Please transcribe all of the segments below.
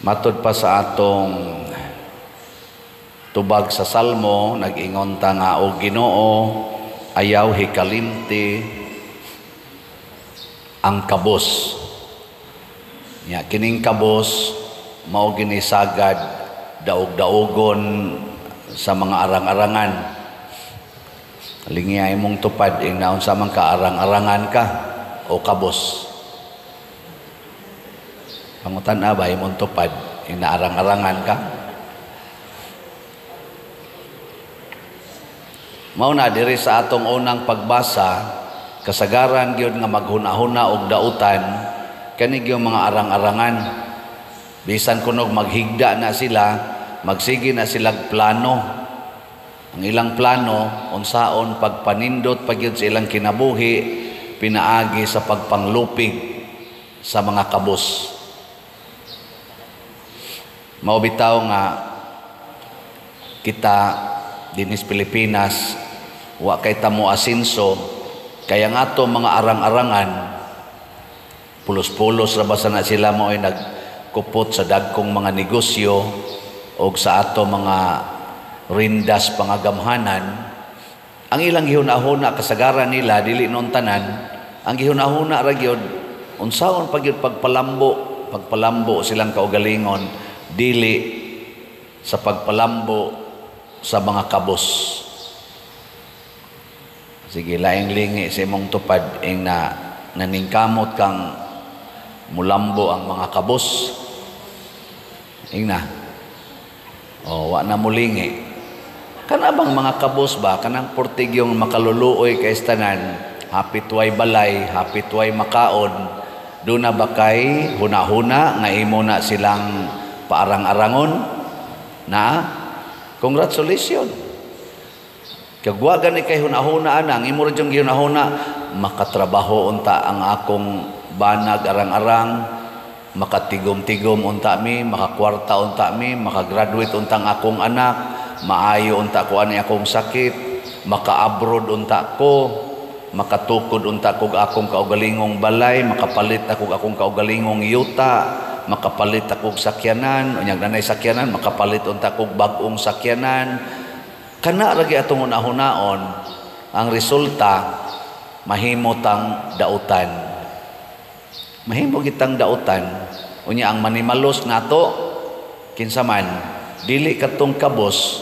Matod pa sa atong tubag sa Salmo, nag-ingon ta nga, "O Ginoo, ayaw hikalimti ang kabos." Nya kining kabos mao gini sagad daog-daogon sa mga arang-arangan. Lingi ay mong tupad ing naon sa man ka, arang-arangan ka o kabos? Pangutan-a ba imong tupad ing naarang-arangan ka? Mao na diri sa atong unang pagbasa, kasagaran gyud nga maghuna-huna og dautan kani gyud mga arang-arangan. Bisan kunog maghigda na sila, magsige na silag plano. Ang ilang plano unsaon pagpanindot pa gyud sa ilang kinabuhi pinaagi sa pagpanglupig sa mga kabos. Mao bitaw nga kita dinis Pilipinas wa kay tamo asinso, kaya nga ato mga arang-arangan pulos-pulos ra basta na sila mo'y nagkupot sa dagkong mga negosyo og sa ato mga rindas pangagamhanan. Ang ilang gihuna-huna, kasagaran nila, dili noon tanan, ang gihuna-huna ra gyud unsaon pa gyud pagpalambo, pagpalambo silang kaugalingon, dili sa pagpalambo sa mga kabos. Sige, laing lingi sa imong tupad ing na naningkamot kang mulambo ang mga kabos. Ing na. O, wa na mulingi. Kana bang mga kabos ba, kanang portigyong makaluluoy kay tanan, hapit way balay, hapit way makaon, doon na ba kay huna-huna nga imo na silang paarang-arangon? Na? Congratulations. Kagwa gani kay huna-huna ana, ang imo ra jung gihuna-huna, makatrabaho unta ang akong banag arang-arang, makatigom-tigom unta mi, makakwarta unta mi, makagraduate unta ang akong anak, maayo unta ko ani akong sakit, maka-abroad unta ko, makatukod unta kog akong kaugalingong balay, makapalit ako akong kaugalingong yuta, makapalit akong sakyanan, unyag nanay sakyanan, makapalit unta kog bag-ong sakyanan. Kana ra gyud atong hunahunaon, ang resulta mahimo tang dautan. Mahimo gitang dautan. Unya ang manimalos nato kinsa man, dili katong kabos,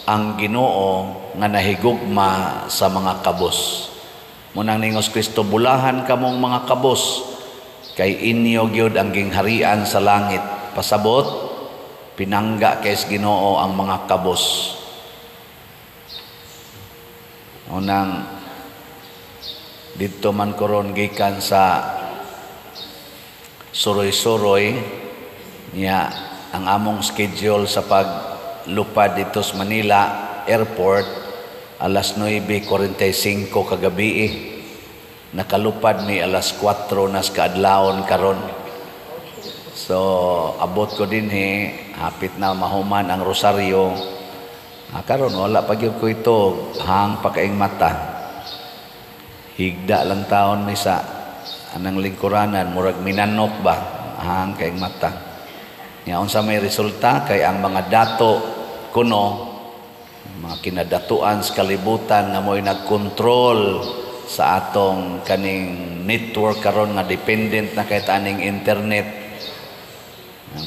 ang Ginoo nga nahigugma sa mga kabos. Munang ningos Kristo, "Bulahan kamong mga kabos kay inyo gyud ang gingharian sa langit." Pasabot, pinangga kay Ginoo ang mga kabos. Unang didto man koron gikan sa suroy-suroy niya, ang among schedule sa paglupad dito sa Manila Airport alas 9:45 kagabi. Nakalupad mi alas 4 nas kaadlawon karon. So abot ko dinhi hapit na mahuman ang rosaryo. Karon wala pa gyud ko ito, hang pa kaing mata. Higda lang taon mi sa anang lingkuranan, murag minanok ba, hang kaing mata. Nya unsa may resulta, kay ang mga dato kuno, mga kinadatuan sa kalibutan nga mo'y nagkontrol sa atong kaning network karon nga dependent na kay aning internet,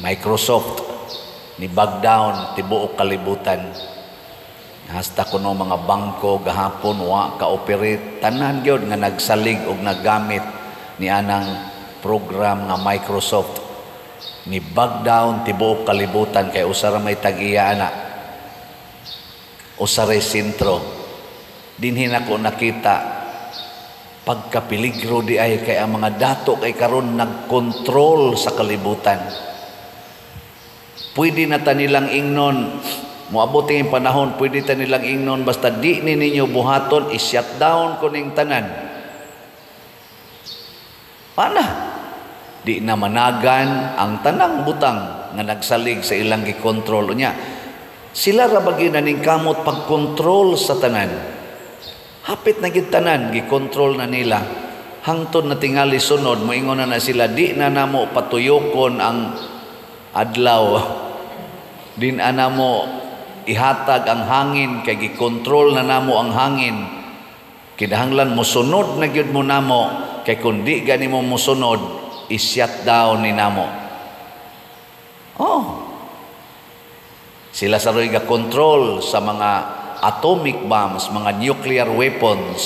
Microsoft ni bag down tibuok kalibutan. Hasta kuno mga bangko gahapon wa ka-operate, tanan gyud nga nagsalig og naggamit ni anang program nga Microsoft ni bag down tibuok kalibutan kay usa ra may tag-iya ana, usa ray sentro. Dinhi nako nakita pagkapeligro di ay kay ang mga dato kay karon nagkontrol sa kalibutan. Pwede na ta nilang ingnon, moabot ang panahon, pwede ta nilang ingnon, "Basta di ni ninyo buhaton, i-shut down ko ning tanan." Pana? Di na managan ang tanang butang nga nagsalig sa ilang gikontrol niya. Sila ra ba ning kamot pagkontrol sa tanan? Hapit na gid tanan gikontrol na nila. Hangtod na tingali sunod moingon na na sila, "Di na namo patuyokon ang Adlaw din ana mo ihatag ang hangin kay gikontrol na namo ang hangin. Kinahanglan mosunod na gyud mo namo kay kun di gani mo mosunod, i-shut down ni namo. Oh. Sila sa roy control sa mga atomic bombs, mga nuclear weapons.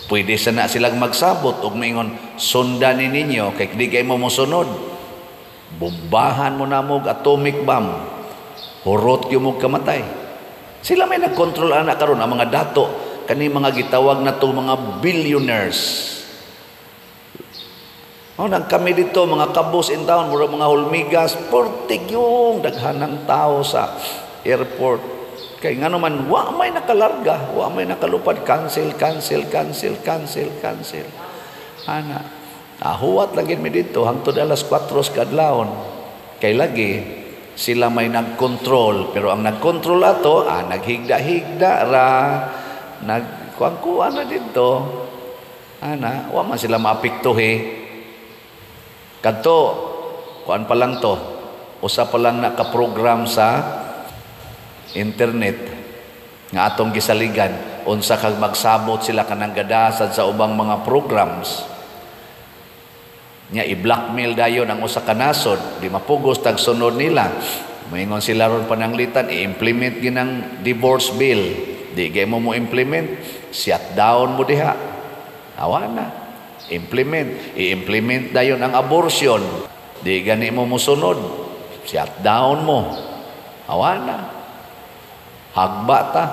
Pwede sa na silang magsabot ug maingon, "Sundan ni ninyo kay di kay mo mosunod. Bombahan mo na mo atomic bomb. Hurot gyud mo kamatay." Sila may nagkontrol ana karon, ang mga dato kani mga gitawag na to mga billionaires. Oh, nang kami dito mga kabos in town, mura mga hulmigas, pertig yung daghanang tao sa airport. Kay ngano man wa may nakalarga, wa may nakalupad, cancel, cancel, cancel, cancel, cancel. Ana. Ahuwat lagi mi dito hangtod alas 4 sa kadlawon. Kay lagi sila may nagkontrol, pero ang nagkontrol ato, naghigda-higda ra, nagkuan-kuan na dito. Ana, wa man sila maapektuhi. Kadto, kuan pa lang to, usa pa lang naka-program sa internet nga atong gisaligan, unsa kag magsabot sila kanang gadasad sa ubang mga programs nya, i-blackmail dayon ang usa ka nasod, di mapugos tag sunod nila. Moingon sila ron pananglitan i-implement ginang divorce bill, di gay mo mo implement, shut down mo diha. Awa na implement, i-implement dayon ang abortion, di gani mo musunod, shut down mo. Awa na, hagba ta,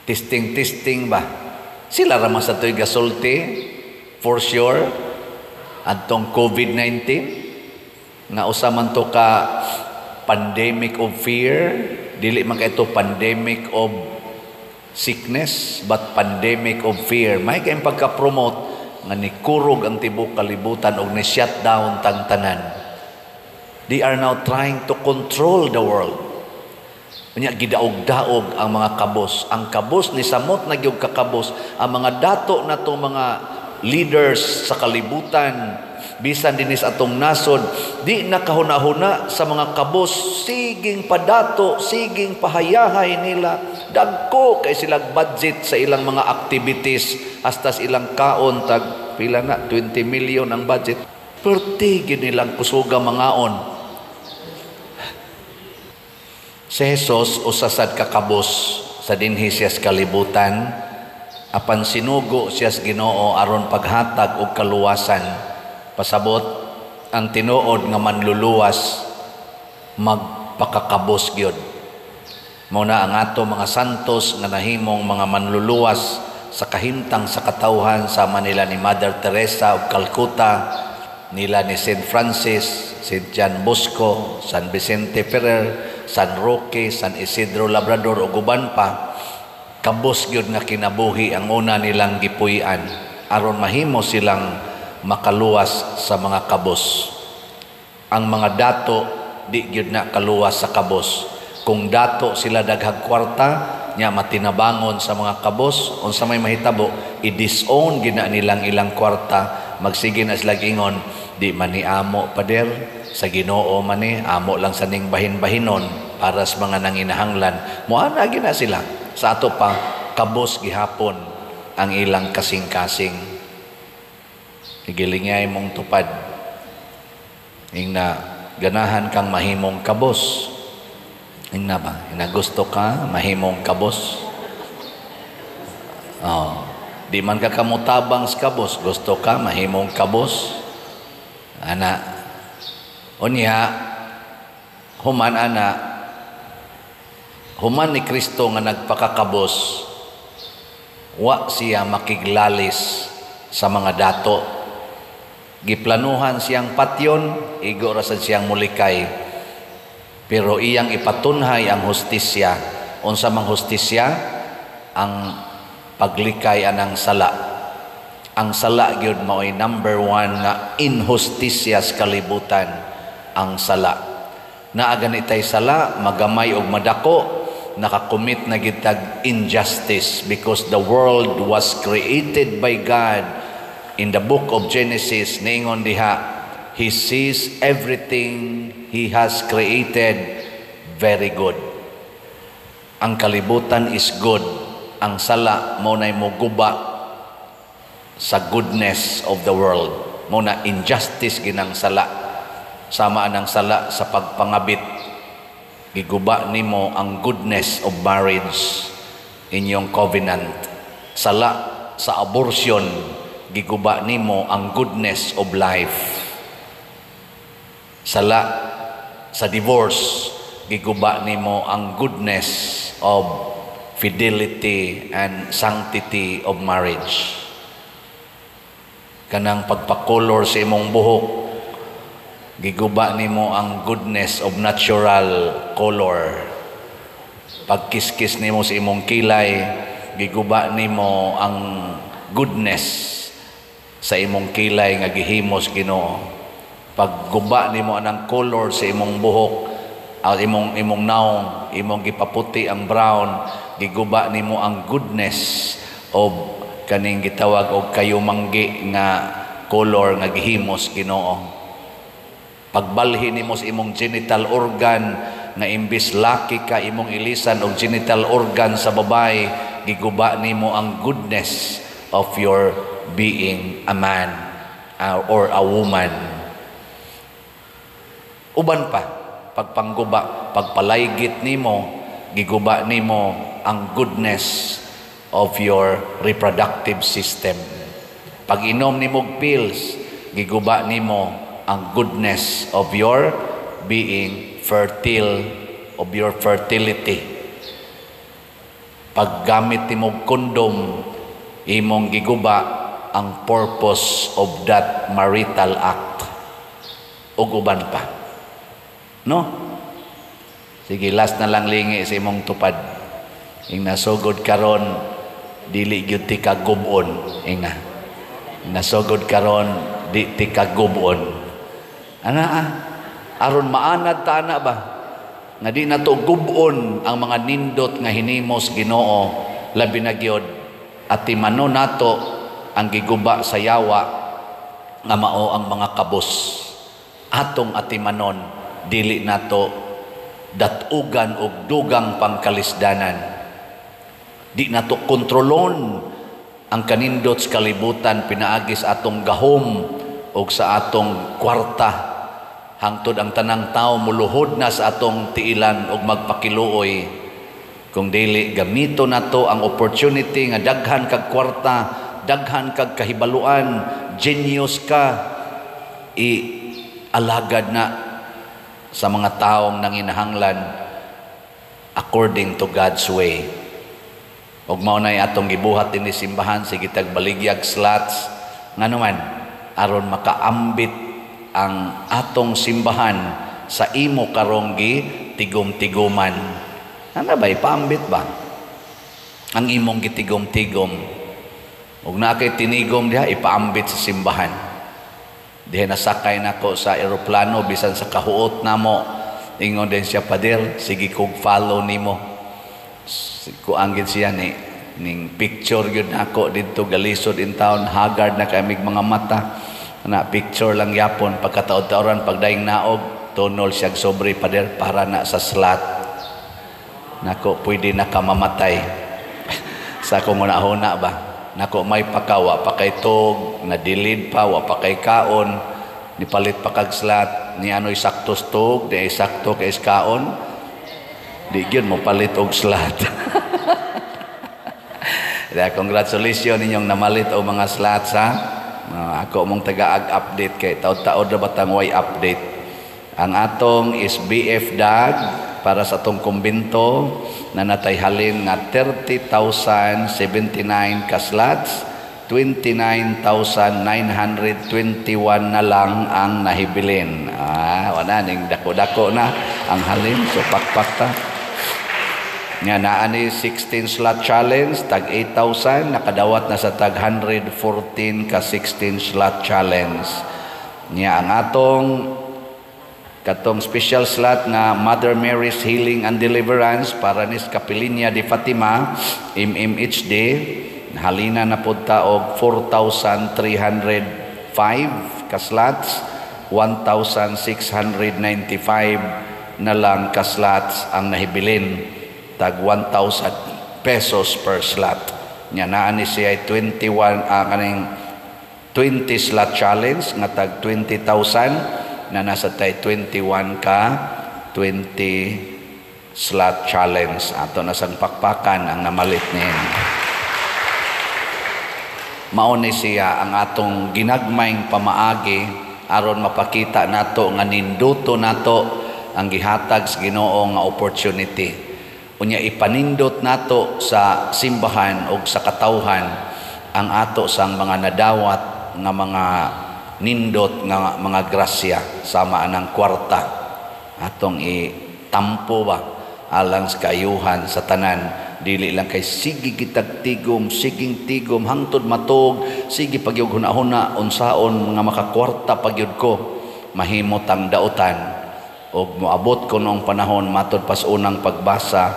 testing testing ba. Sila ra man sa to'y gasulti for sure adtong COVID-19 nga usa man to ka pandemic of fear. Dili man kay ito pandemic of sickness but pandemic of fear. May kay pagka-promote nga nikurog ang tibok kalibutan og ni shutdown tang tanan. They are now trying to control the world. Unya gidaog-daog ang mga kabos. Ang kabos ni samot na gyud kakabos. Ang mga dato na to, mga leaders sa kalibutan, bisan dinis atong nasod, di nakahuna-huna sa mga kabos, siging padato, siging pahayahay nila. Dagko kay silang budget sa ilang mga activities, hasta sa ilang kaon, tag pila na, 20 million ang budget. Perti gyud nilang kusuga mangaon. Si Jesus usa sad ka kabos sa dinhi siya sa kalibutan, apan sinugo siya sa Ginoo aron paghatag og kaluwasan. Pasabot, ang tinuod nga manluluwas magpakakabos gyud. Mao na ang ato mga santos nga nahimong mga manluluwas sa kahimtang sa katawhan, sama nila ni Mother Teresa of Calcutta, nila ni Saint Francis, Saint John Bosco, San Vicente Ferrer, San Roque, San Isidro Labrador ug uban pa. Kabos gyud nga kinabuhi ang una nilang gipuy-an aron mahimo silang makaluwas sa mga kabos. Ang mga dato di gyud na kaluwas sa kabos. Kung dato sila, daghag kwarta nya, matinabangon sa mga kabos, unsa may mahitabo, i-disown gina nilang ilang kwarta. Magsige na sila ingon, "Di man ni amo, pader, sa Ginoo man ni, amo lang sa ning bahin-bahinon para sa mga nanginahanglan." Moana gina sila. Sa ato pa, kabos gihapon ang ilang kasing-kasing. Gilingay mong tupad. Ingna, ganahan kang mahimong kabos. Ingna ba? Ingna, gusto ka mahimong kabos? Oh. Di man ka kamutabang sa kabos, gusto ka mahimong kabos? Ana. Unya, human ana, human ni Kristo nga nagpakakabos, wa siya makiglalis sa mga dato. Giplanuhan siyang patyon, igo ra sad siyang mulikay. Pero iyang ipatunhay ang hustisya. Unsa mang hustisya? Ang paglikay anang sala. Ang sala gyud mao'y number one nga inhustisya sa kalibutan, ang sala. Naa gani tay sala, magamay og madako, nakakommit na gitag injustice because the world was created by God. In the book of Genesis, niingon diha, He sees everything He has created very good. Ang kalibutan is good. Ang sala mao nay muguba sa goodness of the world. Mao na injustice ginang sala. Sama ang sala sa pagpangabit. Giguba nimo ang goodness of marriage, inyong covenant. Sala sa abortion, giguba nimo ang goodness of life. Sala sa divorce, giguba nimo ang goodness of fidelity and sanctity of marriage. Kanang pagpakolor sa imong buhok, giguba nimo ang goodness of natural color. Pagkiskis nimo sa imong kilay, giguba nimo ang goodness sa imong kilay nga gihimos Ginoo. Pagguba nimo anang color sa imong buhok, ang imong naong, imong gipaputi ang brown, giguba nimo ang goodness of kaning gitawag og kayumanggi nga color nga gihimos Ginoo. Pagbalhin nimo sa imong genital organ nga imbis laki ka, imong ilisan og genital organ sa babae, giguba nimo ang goodness of your being a man or a woman. Uban pa, pagpangguba, pagpalaygit nimo, giguba nimo ang goodness of your reproductive system. Pag inom nimo og pills, giguba nimo ang goodness of your being fertile, of your fertility. Paggamit nimo og condom, imong giguba ang purpose of that marital act. Ug uban pa. No? Sige, last na lang, lingi sa imong tupad. Ing nasugod karon, dili gyud ti kagubon. Inga. Nasugod karon, di ti kagubon. Ana ah, aron maanad ta ana ba? Nga di nato gubon ang mga nindot nga hinimos Ginoo, labi na gyud atimano nato ang giguba sa yawa nga mao ang mga kabos. Atong atimanon, dili nato datugan og dugang pangkalisdanan. Di nato kontrolon ang kanindot sa kalibutan pinaagi sa atong gahom o sa atong kwarta hangtod ang tanang tao muluhod na sa atong tiilan og magpakiluoy. Kung dili, gamito nato ang opportunity nga daghan kag kwarta, daghan kag kahibaluan, genius ka, i alagad na sa mga taong nanginahanglan according to God's way. Ug mao nay atong gibuhat dinhi simbahan, sige tag baligyag slots, ngano man aron makaambit ang atong simbahan sa imo karong gi tigom-tiguman. Ana ba, ipaambit ba ang imong gitigom-tigom? Ug naa kay tinigom diha, ipaambit sa simbahan. Diha nasakay nako sa eroplano, bisan sa kahuot namo, ingon din siya, "Pader, sige kog follow nimo." Kuang gid siya ni ning picture gyud nako didto, galisod in town, haggard na kamig mga mata na picture lang yapon. Pagkataod-taoran, pagdaing naog, tunol siya, "Sobre, pader, para na sa slot nako, pwede na ka mamatay." Sa akong huna ba nako, may pakawa pa kay tug na dilid pa, wa pa kay kaon, nipalit pa kag slot ni ano'y sakto tug, di ay sakto kay kaon, di gyud mo palit og slot. Kaya congratulations ninyong namalit og mga slots ha. Ako mong taga-update kay taod-taod na batang way update. Ang atong SBF dag para sa atong kumbento na natay halin nga 30,079 ka slots, 29,921 na lang ang nahibilin. Ah, wala ning dako-dako na ang halin, so pakpak ta. Nga naa ni 16 slot challenge tag 8,000, nakadawat na sa tag 114 ka 16 slot challenge. Nya ang atong katong special slot nga Mother Mary's Healing and Deliverance para nis Kapilinya de Fatima MMHD, halina na pud ta og 4,305 ka slots. 1,695 na lang ka slots ang nahibilin, tag 1,000 pesos per slot. Nya naa ni siya 21 kaning 20 slot challenge nga tag 20,000 na nasa tay 21 ka 20 slot challenge. Ato na sang pakpakan ang namalit niyan. Mao ni siya ang atong ginagmayng pamaagi aron mapakita nato nga ninduto nato ang gihatag sa Ginoo nga opportunity. Unya ipanindot nato sa simbahan ug sa katawhan ang ato sang mga nadawat nga mga nindot nga mga grasya sama anang kwarta atong itampo ba alang sa kaayuhan sa tanan. Dili lang kay sige gitag tigom, siging tigom hangtod matog, sige pagyud huna-huna unsaon nga makakwarta pagyud ko, mahimo tang dautan og moabot ko noong panahon, matod pas unang pagbasa,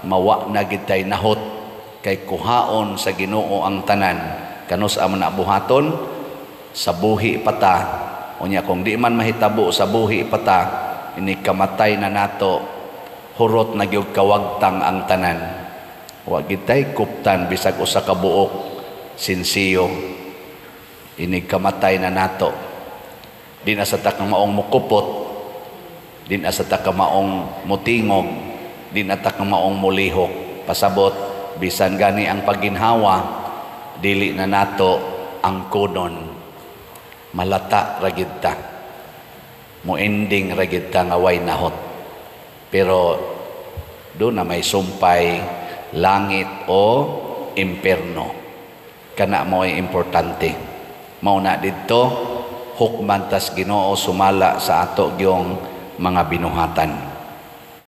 mawa na gid tay nahot kay kuhaon sa Ginoo ang tanan. Kanus man na buhaton sa buhi pata? Unya kung di man mahitabo sa buhi pata, ini kamatay na nato, hurot na gyud kawagtang ang tanan. Wa gitay kuptan bisag usa ka buok sinsiyo. Ini kamatay na nato, di na sa ta maong mukupot, di na sa ta maong mutingog, di na ta maong mulihok. Pasabot, bisan gani ang pagginhawa dili na nato ang kunon, malata ra gid ta, mo ending ra gid ta nga way nahot. Pero do na may sumpay, langit o imperno, kana mo ay importante. Mao na didto hukman tas Ginoo sumala sa ato gyong mga binuhatan.